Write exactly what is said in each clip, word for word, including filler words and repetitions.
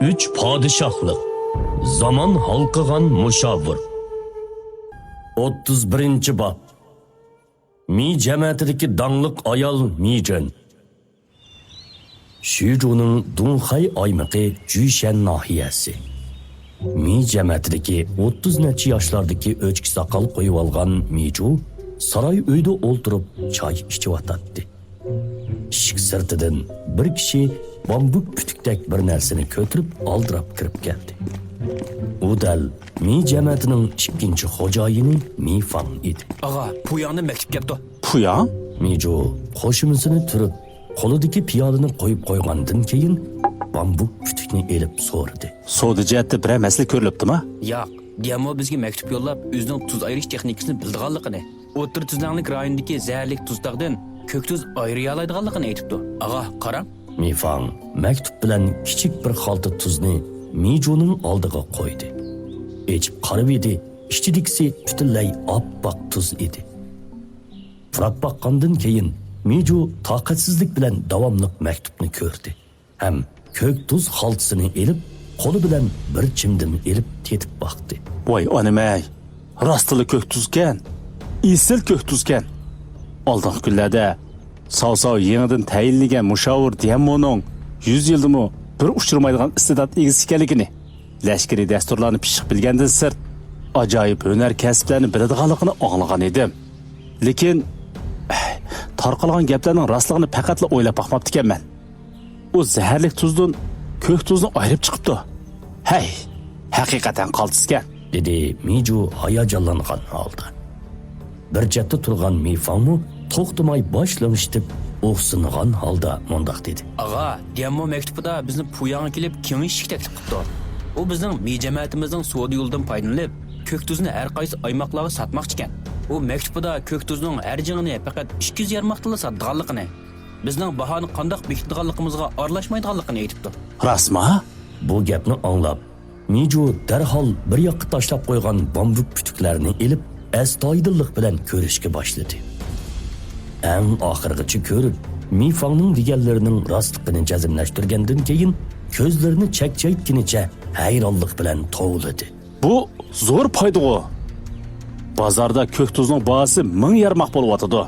ئۈچ پادىشاھلىق. زامان ھالقىغان مۇشاۋىر. ئوتتۇز بىرىنچى باب. مى جەمەتىدىكى داڭلىق ئايال مى جۆن. شۈجۇنىڭ دۇڭخەي ئايمىقى جۈيشەن ناھىيەسى. مى جەمەتىدىكى ئوتتۇز نەچچە ياشلاردىكى ئۆچكە ساقال قويۇۋالغان مىجۇ ساراي ئۆيدە ئولتۇرۇپ چاي ئىچىۋاتاتتى. ئىشىك سىرتىدىن بىر كىشى بامبۇك پۈتۈكتەك بىر نەرسىنى كۆتۈرۈپ ئالدىراپ كىرىپ كەلدى. ئۇ دەل مى جەمەتىنىڭ ئىككىنچى خوجايىنى مى فاڭ ئىدى. ئاغا، پۇياڭدىن مەكتۇپ كەپتۇ. پۇياڭ؟ مىجۇ قوشۇمىسىنى تۈرۈپ، قولىدىكى پىيالىنى قويۇپ قويغاندىن كېيىن، بامبۇك پۈتۈكنى ئېلىپ سورىدى. سودا جەھەتتە بىرەر مەسىلە كۆرۈلۈپتۇما؟ ياق، دىيەنمو بىزگە مەكتۇپ يوللاپ، ئۆزىنىڭ تۇز ئايرىش تېخنىكىسىنى بىلىدىغانلىقىنى، ئوتتۇرا تۈزلەڭلىك رايونىدىكى زەھەرلىك تۇز تاغدىن كۆك تۇز ئايرىيالايدىغانلىقىنى ئېيتىپتۇ. ئاغا، قاراڭ. مى فاڭ مەكتۇپ بىلەن كىچىك بىر خالتا تۇزنى مىجۇنىڭ ئالدىغا قويدى. ئېچىپ قارىۋىدى، ئىچىدىكىسى پۈتۈنلەي ئاپئاق تۇز ئىدى. پۇراپ باققاندىن كېيىن، مىجۇ تاقەتسىزلىك بىلەن داۋاملىق مەكتۇپنى كۆردى ھەم كۆك تۇز خالتىسىنى ئېلىپ، قولى بىلەن بىر چىمدىم ئېلىپ تېتىپ باقتى. ۋاي ئانىمەي، راستلا كۆك تۇزكەن. ئېسىل كۆك تۇزكەن. ئالدىنقى كۈنلەردە ساۋساۋ يېڭىدىن تەيىنلىگەن مۇشاۋىر ديەنمونىڭ يۈز يىلدىمۇ بىر ئۇچرىمايدىغان ئىستېدات ئىگىسى ئىكەنلىكىنى، لەشكىرىي دەستۇرلارنى پىششىق بىلگەندىن سىرت، ئاجايىپ ھۈنەر كەسىپلەرنى بىلىدىغانلىقىنى ئاڭلىغان ئىدىم. لېكىن، تارقالغان گەپلەرنىڭ راستلىقىنى پەقەتلا ئويلاپ باقماپتىكەنمەن. ئۇ زەھەرلىك تۇزدىن كۆك تۇزنى ئايرىپ چىقىپتۇ. ھەي، ھەقىقەتەن قالتىسكەن، دېدى مىجۇ ھاياجانلانغان ھالدا. بىر چەتتە تۇرغان مى فاڭمۇ توختىماي باش لىڭشىتىپ، ئۇھسىنغان ھالدا مۇنداق دېدى. ئاغا، ديەنمو مەكتۇبىدا بىزنى پۇياڭغا كېلىپ كېڭىشىشكە تەكلىپ قىپتۇ. ئۇ بىزنىڭ مى جەمەتىمىزنىڭ سودا يولىدىن پايدىلىنىپ، كۆك تۇزنى ھەر قايسى ئايماقلارغا ساتماقچىكەن. ئۇ مەكتۇبىدا كۆك تۇزنىڭ ھەر جىڭىنى پەقەت ئىككى يۈز يارماقتىلا ساتىدىغانلىقىنى، بىزنىڭ باھانى قانداق بېكىتىدىغانلىقىمىزغا ئارىلاشمايدىغانلىقىنى ئېيتىپتۇ. راستما؟ بۇ گەپنى ئاڭلاپ، مىجۇ دەرھال بىر ياققا تاشلاپ قويغان بامبۇك پۈتۈكلەرنى ئېلىپ، ئەستايىدىللىق بىلەن كۆرۈشكە باشلىدى. ئەڭ ئاخىرغىچە كۆرۈپ، مى فاڭنىڭ دېگەنلىرىنىڭ راستلىقىنى جەزملەشتۈرگەندىن كېيىن، كۆزلىرىنى چەكچەيتكىنىچە ھەيرانلىق بىلەن توۋلىدى. بۇ زور پايدىغۇ. بازاردا كۆك تۇزنىڭ باھاسى مىڭ يارماق بولۇۋاتىدۇ.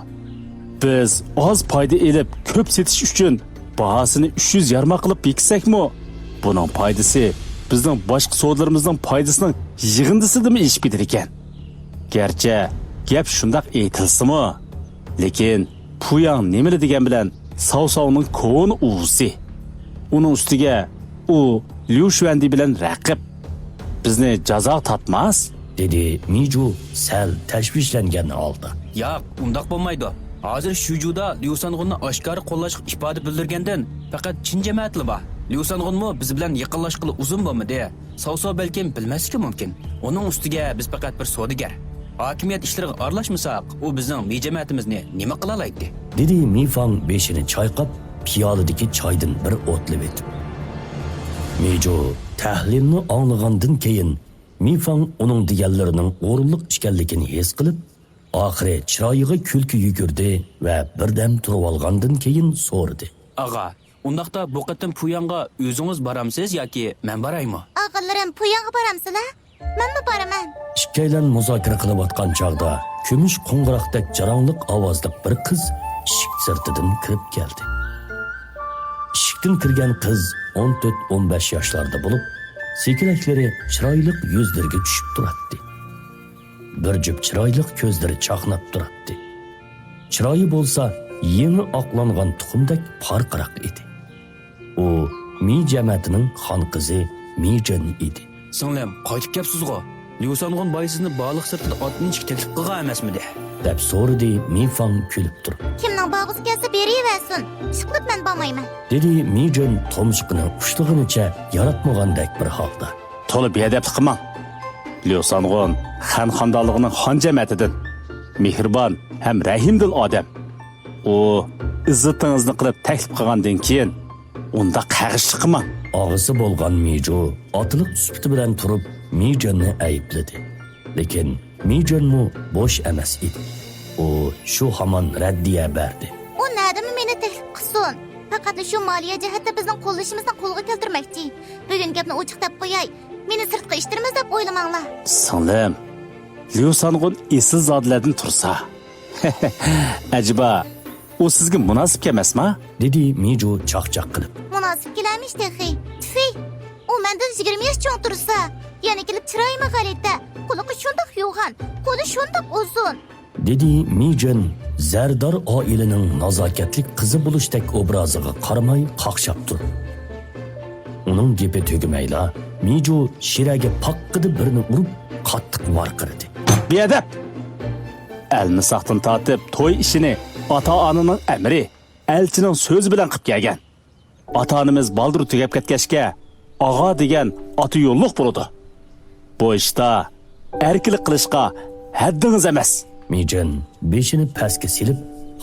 بىز ئاز پايدا ئېلىپ، كۆپ سېتىش ئۈچۈن باھاسىنى ئۈچ يۈز يارماق قىلىپ بېكىتسەكمۇ، بۇنىڭ پايدىسى بىزنىڭ باشقا سودىلىرىمىزنىڭ پايدىسىنىڭ يىغىندىسىدىنمۇ ئېشىپ كېتىدىكەن. گەرچە گەپ شۇنداق ئېيتىلسىمۇ، لېكىن پۇياڭ نېمىلا دېگەن بىلەن ساۋساۋنىڭ كونا ئۇۋىسى. ئۇنىڭ ئۈستىگە ئۇ ليۇ شۈەندى بىلەن رەقىب. بىزنى جازاغا تارتماس؟ دېدى مىجۇ سەل تەشۋىشلەنگەن ھالدا. ياق، ئۇنداق بولمايدۇ. ھازىر شۈجۇدا ليۇ سانغۇننى ئاشكارا قوللاشقا ئىپادە بىلدۈرگەندىن پەقەت چىن جەمەتىلا بار. ليۇ سانغۇنمۇ بىز بىلەن يېقىنلاشقىلى ئۇزۇن بولمىدى. ساۋساۋ بەلكىم بىلمەسلىكى مۇمكىن. ئۇنىڭ ئۈستىگە بىز پەقەت بىر سودىگەر. ھاكىمىيەت ئىشلىرىغا ئارىلاشمىساق، ئۇ بىزنىڭ مى جەمەتىمىزنى نېمە قىلالايتتى؟ دېدى مى فاڭ بېشىنى چايقاپ، پىيالىدىكى چايدىن بىر ئوتلىۋېتىپ. مىجۇ تەھلىلنى ئاڭلىغاندىن كېيىن، مى فاڭ ئۇنىڭ دېگەنلىرىنىڭ ئورۇنلۇق ئىكەنلىكىنى ھېس قىلىپ، ئاخىرى چىرايىغا كۈلكە يۈگۈردى ۋە بىردەم تۇرۇۋالغاندىن كېيىن سورىدى. ئاغا، ئۇنداقتا بۇ قېتىم پۇياڭغا ئۆزىڭىز بارامسىز ياكى مەن بارايمۇ؟ ئاغىلىرىم، پۇياڭغا بارامسىلەر؟ مەنمۇ بارىمەن. ئىككىيلەن مۇزاكىرە قىلىۋاتقان چاغدا كۈمۈش قوڭغۇراقتەك جاراڭلىق ئاۋازلىق بىر قىز ئىشىك سىرتىدىن كىرىپ كەلدى. ئىشىكتىن كىرگەن قىز ئون تۆت، ئون بەش ياشلاردا بولۇپ، سېكىرەكلىرى چىرايلىق يۈزلىرىگە چۈشۈپ تۇراتتى. بىر جۈپ چىرايلىق كۆزلىرى چاقناپ تۇراتتى. چىرايى بولسا يېڭى ئاقلانغان تۇخۇمدەك پارقىراق ئىدى. ئۇ مى جەمەتىنىڭ خان قىزى مى جېن ئىدى. سىڭلىم، قايتىپ كەپسىزغۇ؟ ليۇ سانغۇن باي سىزنى باغلىق سىرتىدا ئاتلىنىشقا تەكلىپ قىلغان ئەمەسمىدى؟ دەپ سورىدى مى فاڭ كۈلۈپ تۇرۇپ. كىمنىڭ بارغۇسى كەلسە بېرىۋەرسۇن. ئىشقىلىپ مەن بارمايمەن. دېدى مى جېن تۇمشۇقىنى ئۇشتىغىنىچە ياراتمىغاندەك بىر ھالدا. تولا بىئەدەپلىك قىلماڭ. ليۇ سانغۇن خەن خاندانلىقىنىڭ خان جەمەتىدىن، مېھرىبان ھەم رەھىمدىل ئادەم. ئۇ ئىززىتىڭىزنى قىلىپ تەكلىپ قىلغاندىن كېيىن ئۇنداق قەغىشلىق قىلماڭ. ئاغىسى بولغان مىجۇ ئاتىلىق سۈپىتى بىلەن تۇرۇپ مىجېننى ئەيىبلىدى. لېكىن مىجېنمۇ بوش ئەمەس ئىدى. ئۇ شۇ ھامان رەددىيە بەردى. ئۇ نەدىمۇ مېنى تەكلىپ قىلسۇن؟ پەقەتلا شۇ مالىيە جەھەتتە بىزنىڭ قوللىشىمىزنى قولغا كەلتۈرمەكچى. بۈگۈن گەپنى ئوچۇق دەپ قوياي، مېنى سىرتقا ئىتتىرىمىز دەپ ئويلىماڭلار. سىڭلىم، ليۇ سانغۇن ئېسىلزادىلەردىن تۇرسا. ئەجەبا، ئۇ سىزگە مۇناسىپ ئەمەسما؟ دېدى مىجۇ چاقچاق قىلىپ. مۇناسىپ كېلەرمىش تېخى. تۈفى! ئۇ مەندىن يىگىرمە ياش چوڭ تۇرسا، يەنە كېلىپ چىرايىمۇ غەلىتە، قۇلىقى شۇنداق يوغان، قولى شۇنداق ئۇزۇن. دېدى مىجىن زەردار ئائىلىنىڭ نازاكەتلىك قىزى بولۇشتەك ئوبرازىغا قارىماي قاقشاپ تۇرۇپ. ئۇنىڭ گېپى تۈگىمەيلا، مىجۇ شىرەگە پاققىدە بىرنى ئۇرۇپ، قاتتىق ۋارقىرىدى. بىئەدەپ! ئەلمىساقتىن تارتىپ توي ئىشىنى ئاتا-ئانىنىڭ ئەمرى، ئەلچىنىڭ سۆزى بىلەن قىپ كەلگەن. ئاتا-ئانىمىز بالدۇر تۈگەپ كەتكەچكە، ئاغا دېگەن ئاتا يوللۇق بولىدۇ. بۇ ئىشتا ئەركىنلىك قىلىشقا ھەددىڭىز ئەمەس. مىجىن بېشىنى پەسكە سېلىپ،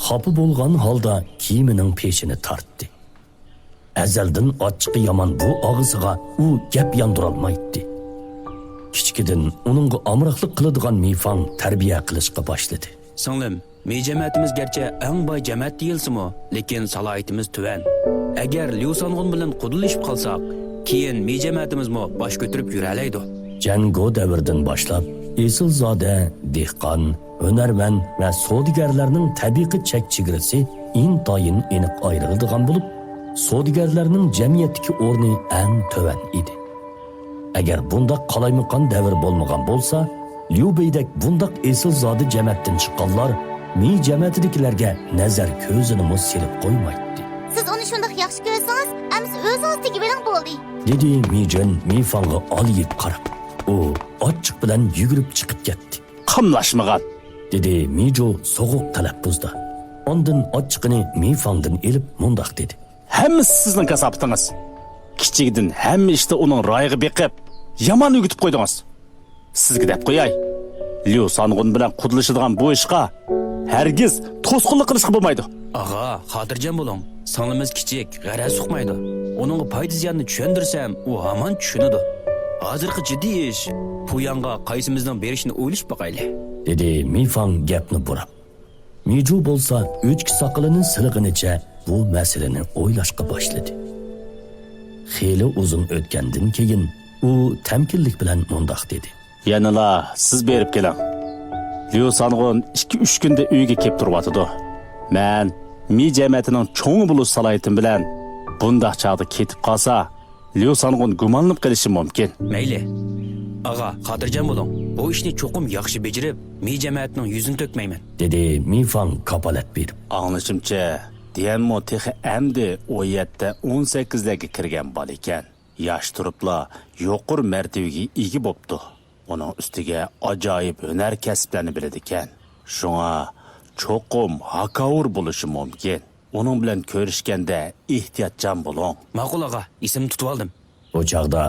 خاپا بولغان ھالدا كىيىمىنىڭ پېشىنى تارتتى. ئەزەلدىن ئاچچىقى يامان بۇ ئاغىسىغا ئۇ گەپ ياندۇرالمايتتى. كىچىكىدىن ئۇنىڭغا ئامراقلىق قىلىدىغان مىفاڭ تەربىيە قىلىشقا باشلىدى. سىڭلىم، مى جەمەتىمىز گەرچە ئەڭ باي جەمەت دېيىلسىمۇ، لېكىن سالاھىيىتىمىز تۆۋەن. ئەگەر ليۇ سانغۇن بىلەن قۇدىلىشىپ قالساق، كېيىن مى جەمەتىمىزمۇ باش كۆتۈرۈپ يۈرەلەيدۇ. جەنگو دەۋرىدىن باشلاپ، ئېسىلزادە، دېھقان، ھۈنەرۋەن ۋە سودىگەرلەرنىڭ تەبىقە چەك چېگرىسى ئىنتايىن ئېنىق ئايرىلىدىغان بولۇپ، سودىگەرلەرنىڭ جەمئىيەتتىكى ئورنى ئەڭ تۆۋەن ئىدى. ئەگەر بۇنداق قالايمىقان دەۋر بولمىغان بولسا، ليۇ بېيدەك بۇنداق ئېسىلزادە جەمەتتىن چىققانلار مى جەمەتىدىكىلەرگە نەزەر كۆزىنىمۇ سېلىپ قويمايتتى. سىز ئۇنى شۇنداق ياخشى كۆرسىڭىز، ئەمىسە ئۆزىڭىز تېگىۋېلىڭ بولدى. دېدى مىجىن مىفاڭغا ئالىيىپ قاراپ. ئۇ ئاچچىق بىلەن يۈگۈرۈپ چىقىپ كەتتى. قاملاشمىغان! دېدى مىجۇ سوغۇق تەلەپپۇزدا. ئاندىن ئاچچىقىنى مىفاڭدىن ئېلىپ مۇنداق دېدى. ھەممىسى سىزنىڭ كاساپىتىڭىز. كىچىكىدىن ھەممە ئىشتا ئۇنىڭ رايىغا بېقىپ، يامان ئۆگىتىپ قويدىڭىز. سىزگە دەپ قوياي، ليۇ سانغۇن بىلەن قۇدىلىشىدىغان بۇ ئىشقا ھەرگىز توسقۇنلۇق قىلىشقا بولمايدۇ. ئاغا، خاتىرجەم بولۇڭ. سىڭلىمىز كىچىك، غەرەز ئۇقمايدۇ. ئۇنىڭغا پايدا زىياننى چۈشەندۈرسەم، ئۇ ھامان چۈشىنىدۇ. ھازىرقى جىددىي ئىش، پۇياڭغا قايسىمىزنىڭ بېرىشىنى ئويلىشىپ باقايلى. دېدى مىفاڭ گەپنى بۇراپ. مىجۇ بولسا ئۆچكە ساقىلىنى سىلىغىنىچە بۇ مەسىلىنى ئويلاشقا باشلىدى. خېلى ئۇزۇن ئۆتكەندىن كېيىن ئۇ تەمكىنلىك بىلەن مۇنداق دېدى. يەنىلا سىز بېرىپ كېلىڭ. ليۇ سانغۇن ئىككى-ئۈچ كۈندە ئۆيگە كېلىپ تۇرۇۋاتىدۇ. مەن مى جەمەتىنىڭ چوڭى بولۇش سالاھىيىتىم بىلەن بۇنداق چاغدا كېتىپ قالسا، ليۇ سانغۇن گۇمانلىنىپ قېلىشى مۇمكىن. مەيلى. ئاغا، خاتىرجەم بولۇڭ. بۇ ئىشنى چوقۇم ياخشى بېجىرىپ، مى جەمەتىنىڭ يۈزىنى تۆكمەيمەن. دېدى مىفاڭ كاپالەت بېرىپ. ئاڭلىشىمچە، ديەنمو تېخى ئەمدى ئون يەتتە، ئون سەككىزلەرگە كىرگەن بالا ئىكەن. ياش تۇرۇپلا يۇقىرى مەرتىۋىگە ئىگە بوپتۇ. ئۇنىڭ ئۈستىگە ئاجايىپ ھۈنەر كەسىپلەرنى بىلىدىكەن. شۇڭا چوقۇم ھاكاۋۇر بولۇشى مۇمكىن. ئۇنىڭ بىلەن كۆرۈشكەندە ئېھتىياتچان بولۇڭ. ماقۇل ئاغا، ئېسىمدە تۇتۇۋالدىم. بۇ چاغدا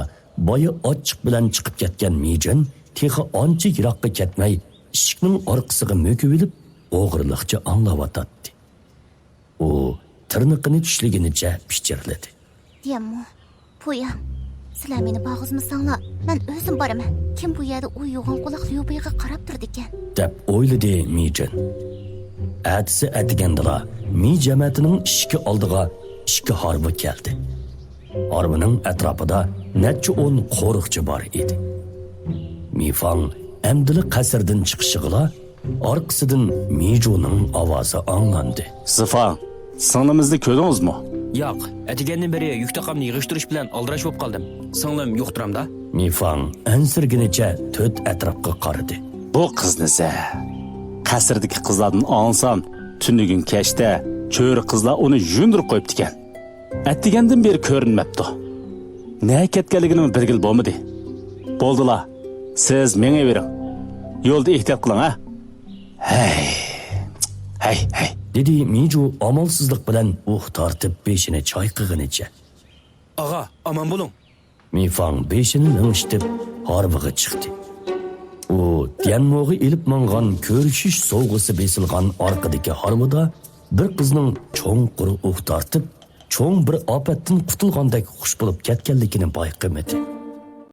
بايا ئاچچىق بىلەن چىقىپ كەتكەن مىجىن تېخى ئانچە يىراققا كەتمەي، ئىشىكنىڭ ئارقىسىغا مۆكۈۋېلىپ، ئوغرىلىقچە ئاڭلاۋاتاتتى. ئۇ تىرنىقىنى چىشلىگىنىچە پىچىرلىدى. ديەنمو، پۇياڭ، سىلەر مېنى بارغۇزمىساڭلار، مەن ئۆزۈم بارىمەن. كىم بۇ يەردە ئۇ يوغان قۇلاق ليۇ بېيغا قاراپ تۇرىدىكەن؟ دەپ ئويلىدى مىجىن. ئەتىسى ئەتىگەندىلا مى جەمەتىنىڭ ئىشىكى ئالدىغا ئىككى ھارۋا كەلدى. ھارۋىنىڭ ئەتراپىدا نەچچە ئون قورۇقچى بار ئىدى. مىفاڭ ئەمدىلا قەسىردىن چىقىشىغىلا، ئارقىسىدىن مىجۇنىڭ ئاۋازى ئاڭلاندى. زىفاڭ، سىڭلىمىزنى كۆردىڭىزمۇ؟ ياق، ئەتىگەندىن بېرى يۈك تاقامنى يىغىشتۇرۇش بىلەن ئالدىراش بولۇپ قالدىم. سىڭلىم يۇقتۇرامدا؟ مىفاڭ ئەنسىرىگىنىچە تۆت ئەتراپقا قارىدى. بۇ قىزنى سە. قەسىردىكى قىزلاردىن ئاڭلىسام، تۈنۈگۈن كەچتە چۆرە قىزلار ئۇنى يۇيۇندۇرۇپ قويۇپتىكەن. ئەتىگەندىن بېرى كۆرۈنمەپتۇ. نەگە كەتكەنلىكىنىمۇ بىلگىلى بولمىدى. بولدىلا، سىز مېڭىۋېرىڭ. يولدا ئېھتىيات قىلىڭ، ھە؟ ھەي، ھەي، ھەي، دېدى مىجۇ ئامالسىزلىق بىلەن ئۇھ تارتىپ بېشىنى چايقىغىنىچە. ئاغا، ئامان بولۇڭ. مىفاڭ بېشىنى لىڭشىتىپ ھارۋىغا چىقتى. ئۇ ديەنموغا ئېلىپ ماڭغان كۆرۈشۈش سوۋغىسى بېسىلغان ئارقىدىكى ھارۋىدا بىر قىزنىڭ چوڭقۇر ئۇھ تارتىپ، چوڭ بىر ئاپەتتىن قۇتۇلغاندەك خۇش بولۇپ كەتكەنلىكىنى بايقىمىدى.